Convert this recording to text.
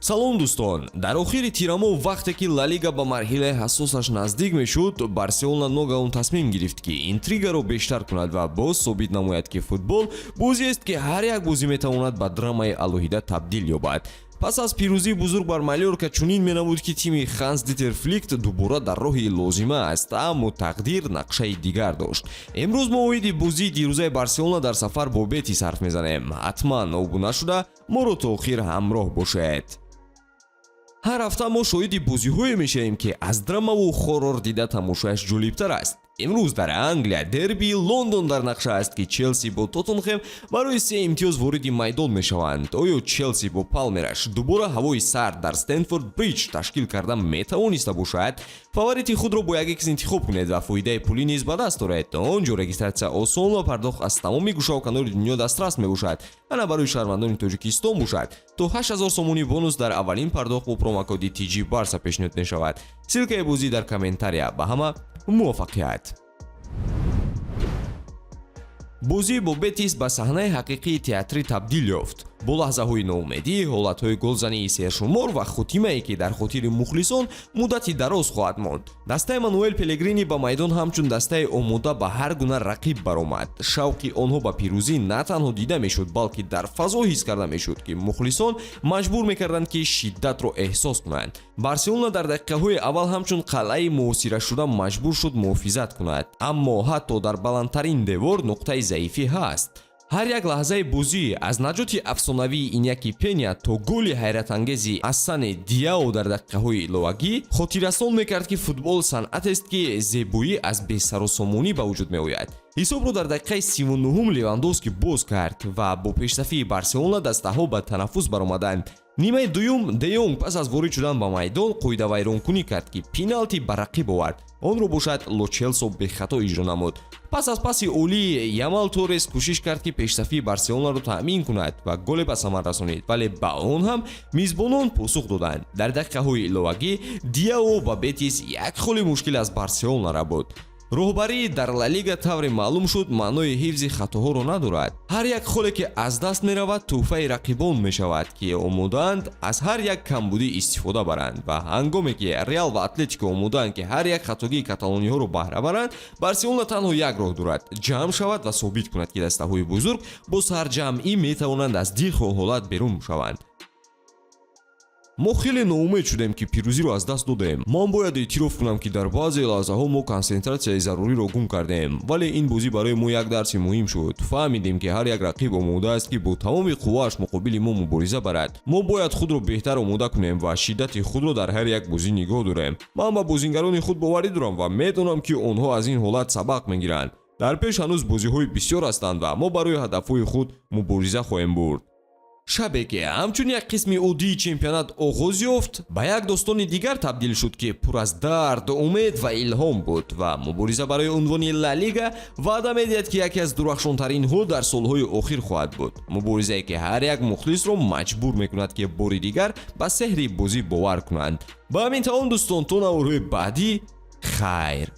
Салом, дӯстон! Дар охири тирамоҳ, вақте ки Ла Лига ба марҳилаи ҳассосаш наздик мешуд, Барселона ногаҳон тасмим гирифт, ки интригаро бештар кунад ва боз собит намояд, ки футбол бозиест, ки ҳар як бозӣ метавонад ба драмаи алоҳида табдил ёбад. Пас аз пирӯзии бузург бар Малёрка чунин менамуд, ки тими Ханс Дитер Флик дубора дар роҳи лозима аст, аммо тақдир нақшаи дигар дошт. Имрӯз мо оиди бозии дирӯзаи Барселона дар сафар бо Бетис ҳарф мезанем. Ҳатман обуна шуда, моро то охир ҳамроҳ бошед. Ҳар ҳафта мо шоҳиди бозиҳое мешавем, ки аз драмаву хоррор дида тамошояш ҷолибтар аст. Имрӯз дар Англия дербии Лондон дар нақша аст, ки Челси бо Тоттенхем барои се имтиёз вориди майдон мешаванд. Оё Челси бо Палмераш дубора ҳавои сард дар Стэмфорд Бриҷ ташкил карда метавониста бошад? Фаворити худро бо як икс интихоб кунед ва фоидаи пулӣ низ ба даст оред. Он ҷо регистратсия осон ва пардохт аз тамоми гӯшаву канори дунё дастрас мебошад. Ана барои шаҳрвандони Тоҷикистон бошад, то 8000 сомонӣ бонус дар аввалин пардохт бо промокоди TG Барса пешниҳод мешавад. Ссылкаи бозӣ дар комментария. Ба ҳама муваффақият! Бозӣ бо Бетис ба саҳнаи ҳақиқии театрӣ табдил ёфт, бо лаҳзаҳои ноумедӣ, ҳолатҳои голзании сершумор ва хотимае, ки дар хотири мухлисон муддати дароз хоҳад монд. Дастаи Мануэл Пелегрини ба майдон ҳамчун дастаи омода ба ҳар гуна рақиб баромад. Шавқи онҳо ба пирӯзӣ на танҳо дида мешуд, балки дар фазо ҳис карда мешуд, ки мухлисон маҷбур мекарданд, ки шиддатро эҳсос кунанд. Барселона дар дақиқаҳои аввал ҳамчун қалъаи муҳосирашуда маҷбур шуд муҳофизат кунад, аммо ҳатто дар баландтарин девор нуқтаи заифӣ ҳаст. Ҳар як лаҳзаи бозӣ, аз наҷоти афсонавии Иняки Пеня то голи ҳайратангези Ассане Диао дар дақиқаҳои иловагӣ, хотиррасон мекард, ки футбол санъатест, ки зебоӣ аз бесарусомонӣ ба вуҷуд меояд. Ҳисобро дар дақиқаи 39-ум Левандовски боз кард ва бо пешсафии Барселона дастаҳо ба танаффус баромаданд. Нимаи дуюм Де Йонг пас аз ворид шудан ба майдон қоидавайронкунӣ кард, ки пеналти ба рақиб овард. Онро бошад Ло Челсо бехато иҷро намуд. Пас аз паси олии Ямал Торес кӯшиш кард, ки пешсафии Барселонаро таъмин кунад ва голе ба самар расонид, вале ба он ҳам мизбонон посух доданд. Дар дақиқаҳои иловагӣ Диао ба Бетис як холи мушкил аз Барселона рабуд. Роҳбарӣ дар Ла Лига, тавре маълум шуд, маънои ҳифзи хатоҳоро надорад. Ҳар як холе, ки аз даст меравад, тӯҳфаи рақибон мешавад, ки омодаанд аз ҳар як камбудӣ истифода баранд. Ва ҳангоме ки Реал ва Атлетико омодаанд, ки ҳар як хатогии каталониҳоро баҳра баранд, Барселона танҳо як роҳ дорад: ҷамъ шавад ва собит кунад, ки дастаҳои бузург бо сарҷамъӣ метавонанд аз дилхоҳ ҳолат берун шаванд. Мо хеле ноумед шудем, ки пирӯзиро аз даст додем. Ман бояд эътироф кунам, ки дар баъзе лаҳзаҳо мо консентратсияи заруриро гум кардем, вале ин бозӣ барои мо як дарси муҳим шуд. Фаҳмидем, ки ҳар як рақиб омода аст, ки бо тамоми қуввааш муқобили мо мубориза барад. Мо бояд худро беҳтар омода кунем ва шиддати худро дар ҳар як бозӣ нигоҳ дорем. Ман ба бозингарони худ боварӣ дорам ва медонам, ки онҳо аз ин ҳолат сабақ мегиранд. Дар пеш ҳанӯз бозиҳои бисёр ҳастанд ва мо барои ҳадафҳои худ мубориза хоҳем бурд. Шабе, ки ҳамчун як қисми оддии чемпионат оғоз ёфт, ба як достони дигар табдил шуд, ки пур аз дард, умед ва илҳом буд. Ва мубориза барои унвони Ла Лига ваъда медиҳад, ки яке аз дурахшонтаринҳо дар солҳои охир хоҳад буд, муборизае, ки ҳар як мухлисро маҷбур мекунад, ки бори дигар ба сеҳри бозӣ бовар кунанд. Ба ҳамин тамом, дӯстон, то наворҳои баъдӣ, хайр.